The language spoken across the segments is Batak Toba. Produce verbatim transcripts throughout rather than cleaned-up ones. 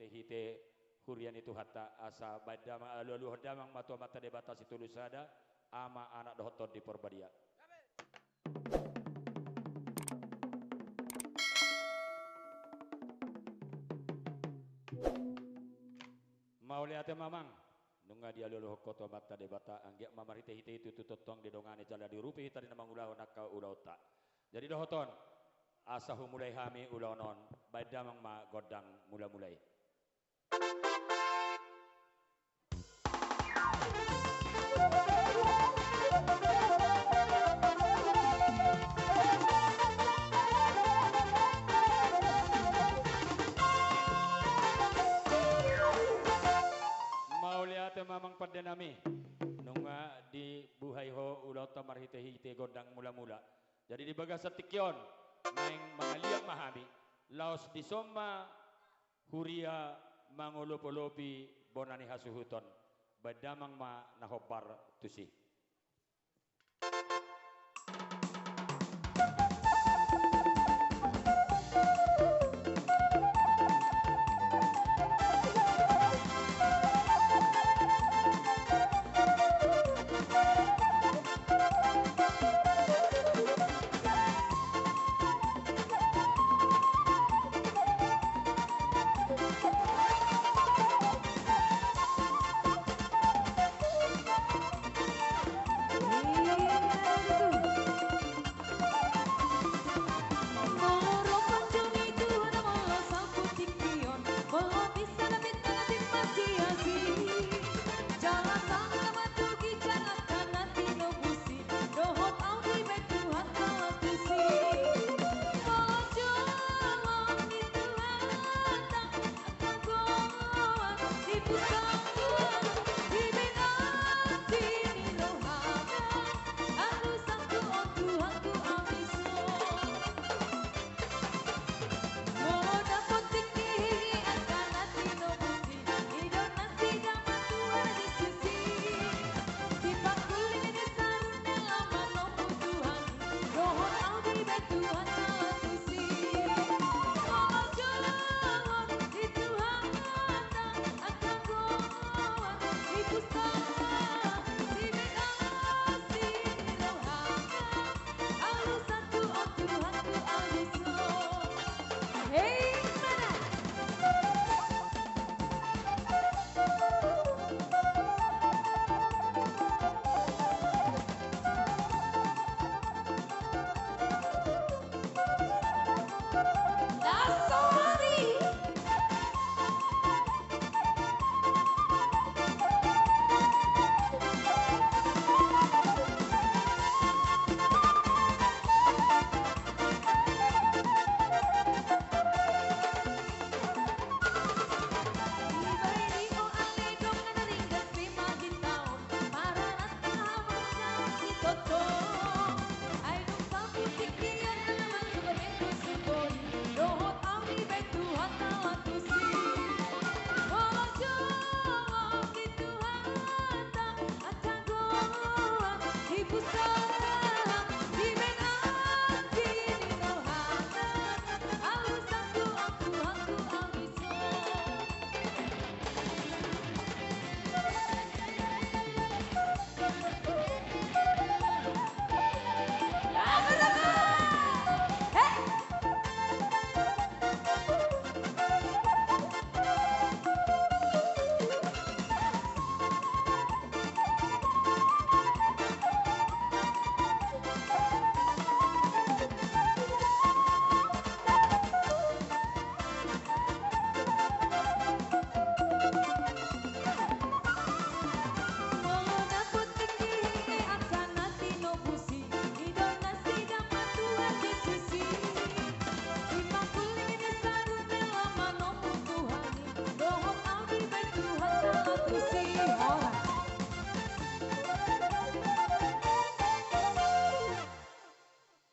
marhitehite huria ni Tuhanta, asa baen damang, alualuhon damang ma tu Amanta Debata Sitolu Sada, Ama, Anak dohot Tondi Porbadia. Mauliate ma amang. Nunga dialualuhon ho tu Amanta Debata, anggiat ma marhitehite i tutu tongtong didongani jala diurupi hita di na mangulahon angka ulaonta. Jadi dohot on, asa humulai hami ulaon on, baen damang ma gondang mulamula i. Mauliate ma amang pande nami. Nunga dibuhai ho ulaonta marhitehite gondang mulamula. Jadi di bagasan tingki on, naeng mangaliat ma hami, laos dison ma huria mangolopolopi bona ni hasuhuton, baen damang ma na hombar tusi.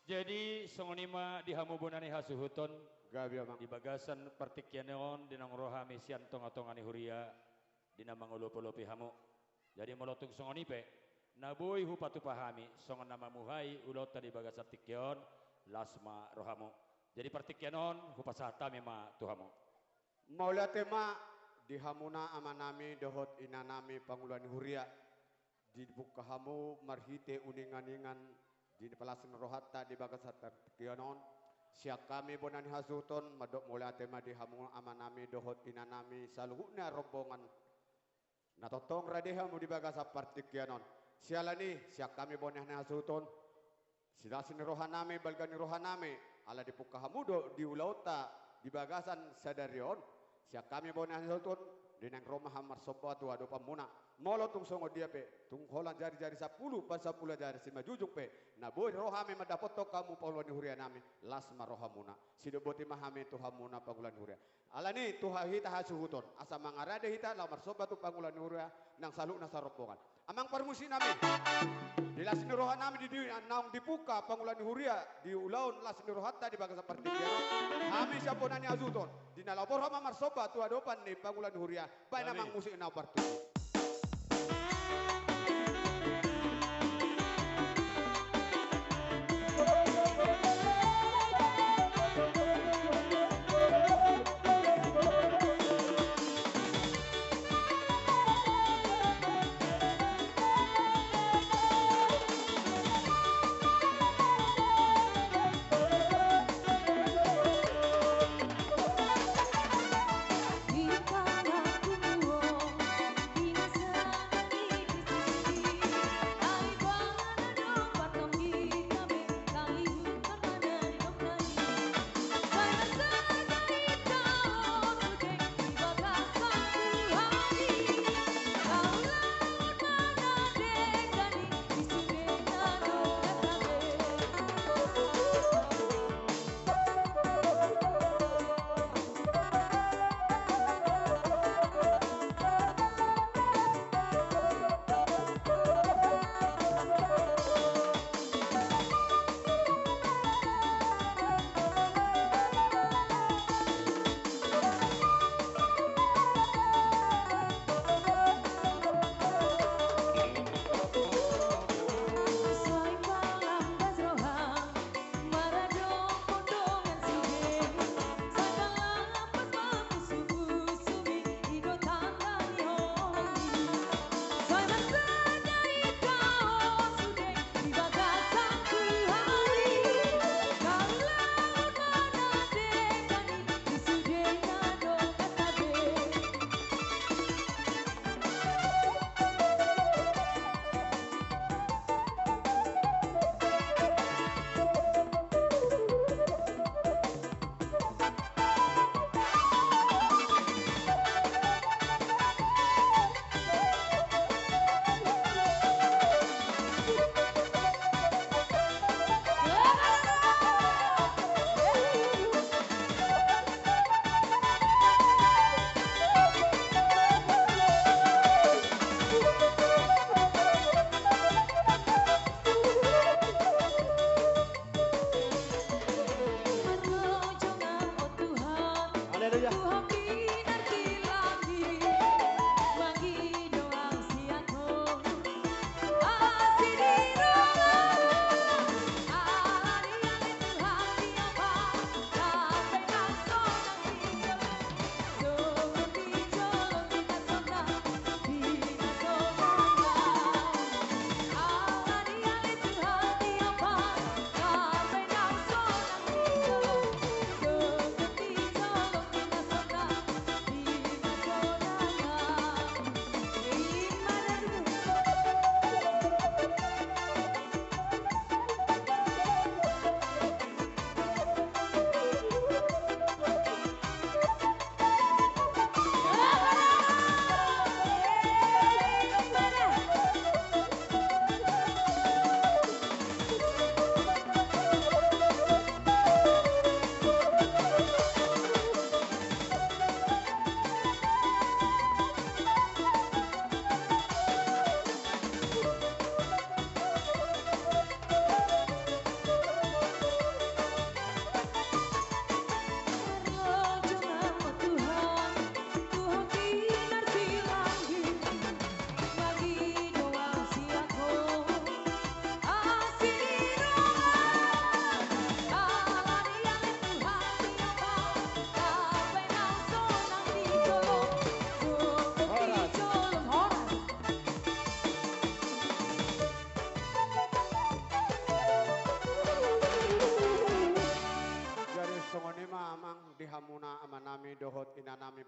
Jadi, songon i ma di hamu bona ni hasuhuton. Gabe, amang. Di bagasan partingkian on, di naung ro hami sian tongatonga ni huria, di na mangolopolopi hamu. Jadi, molo tung songon i pe, na boi hupatupa hami, songon na mamuhai ulaonta di bagasan tingki on, las ma rohamu. Jadi, partingkian on, hupasahat hami ma tu hamu. Mauliate ma di hamuna amanami dohot inanami pangula ni huria. Dipungka hamu marhite uningan-uningan di palas ni rohanta di bagasan partingkian on. Sian hami bona ni hasuhuton mandok mauliate ma di hamu amanami dohot inanami saluhutna rombongan. Na tongtong rade hamu di bagasan partingkian on. Siala ni i, sian hami bona ni hasuhuton, silas ni rohanami, balga ni rohanami, ala dipungka hamu do di ulaonta di bagasan sadari on. Sian hami bona ni hasuhuton, di naeng ro ma hami marsomba tu adopanmuna. Molo tung songon dia pe, tung holan jari-jari sampulu, pasampulu jari simanjujung pe, na boi ro hami mandapothon hamu pangula ni hurianami, las ma rohamuna. Sidok boti ma hami tu hamuna pangula ni huria. Ala ni i tu hita hasuhuton, asa mangarade hita laho marsomba tu pangula ni huria nang saluhutna sarombongan. Amang parmusiknami, di las ni rohanami di, di naung dipungka pangula ni huria di ulaon las ni rohanta di bagasan partingkian on, hami sian bona ni hasuhuton, di na laho boru ma marsomba tu adopan ni pangula ni huria, baen amang musik na partusi.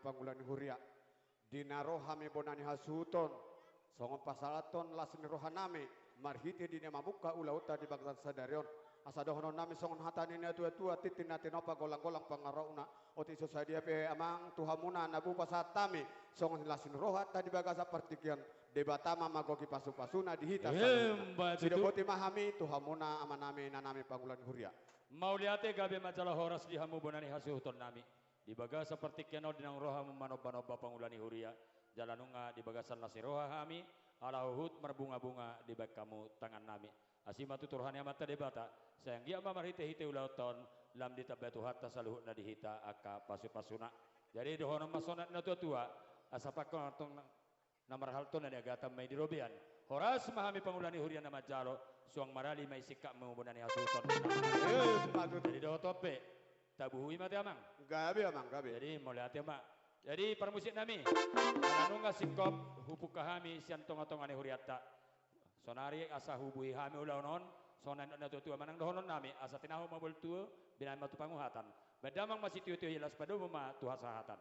pangula ni huria. Di na ro hami bona ni hasuhuton, songon pasahathon las ni rohanami, marhite di na mamungka ulaonta di bagasan sadari on. Asa dohononnami songon hata ni natuatua, tintin na tinopa, golanggolang pangarahutna. Otik so sadia pe amang tu hamuna na boi pasahat hami songon las ni rohanta di bagasan partingkian, Debata ma mangoki pasupasuna di hita saluhutna. Emma tutu. Sidok boti ma hami tu hamuna amanami inanami pangula ni huria. Mauliate, gabe ma jala horas di hamu bona ni hasuhutonnami. Di bagasan partingkian on di naung ro hamu manombanomba pangula ni huria, jala nunga di bagasan las ni roha hami, ala huhut marbungabunga dibaen hamu tangannami. Asi ma tutu roha ni Amanta Debata, sai anggiat ma marhitehite ulaonta on, lam ditambai Tuhanta saluhutna di hita angka pasupasuna. Jadi dohonon ma songon natuatua, asa pangkorhon na marhalto na niagatan ma i di robean. Horas ma hami pangula ni huria na manjalo, suang marali ma i singkatmu bona ni hasuhuton. Eh, patut. Jadi dohot on pe, tabuhui ma te amang. Gabe amang, gabe. Jadi mauliate ma. Jadi parmusiknami, ala nunga singkop hupungka hami sian tongatonga ni hurianta. Saonari asa hubuhi hami ulaon on, songon na nidok ni natuatua manang dohononnami, asa tinahu ma bulu tubu, binahen ma tu panguhatan. Baen damang ma sitio-tio, las padomu ma tu hasahatan.